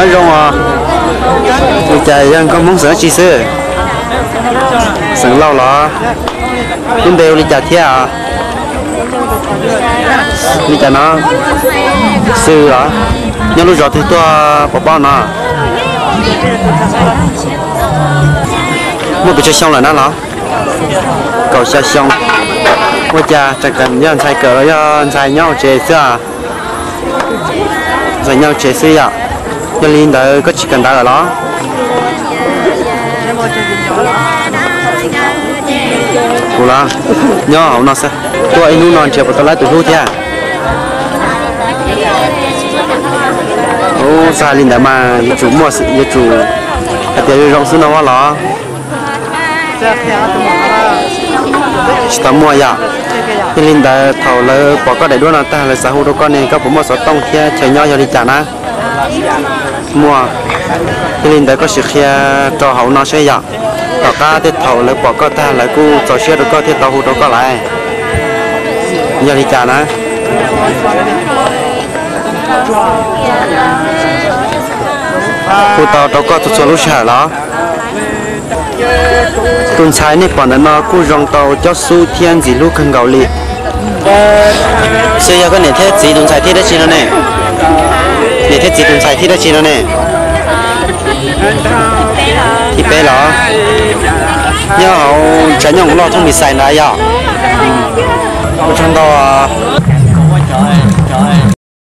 Nyob zoo os, li cas yog nkauj Hmoob xeem dab tsi xwb? Xeem Lauj los? Lub npe hu li cas thiab? Li cas no? Xwb los? Nyob lub zos twg tuaj pov pob no? Muaj pes tsawg xyoo lawm na los? Kaum xya xyoo. Ua cas tseem yog ntxhais kawm los yog ntxhais nyob hauv tsev xwb? Ntxhais nyob hauv tsev xwb yom. Yog li ntawd koj tsis kawm ntawv los? Kuv los nyob hauv no xwb, tuaj ib hnub no nrhiav puas tau lawv tus hlub thiab. Ub, txawm li ntawd mas yuav tsum muaj, yuav tsum hais tias zoo zoo xwb no los? Tsis tau muaj yom. Yog li ntawd thaum lawv pom koj daim duab no tag lawv xav hu rau koj ne, koj puas muaj xov tooj thiab chaw nyob yog li cas na? Muaj. Yog li ntawd koj sim qhia rau hauv no seb yom. Tom qab tej thaum lawv pom koj tag lawv kuj txaus siab rau koj thiaj tau hu rau koj lawm. Yog li cas na? Hu tau rau koj txhua txhua lub sij hawm los? Tus ntxhais nej pom ntawm no kuj zoo tau cob xub thiab ntxim hlub kawg nkaus li. Xwb yog koj niam thiab txiv tus ntxhais thib dab tsi no ne? Niam thiab txiv tus ntxhais thib dab tsi no ne? Thib peb los? Nyob hauv Tshav Nyooj Loj Thooj Mis Xais ntawd yog? Ua tsaug ntau.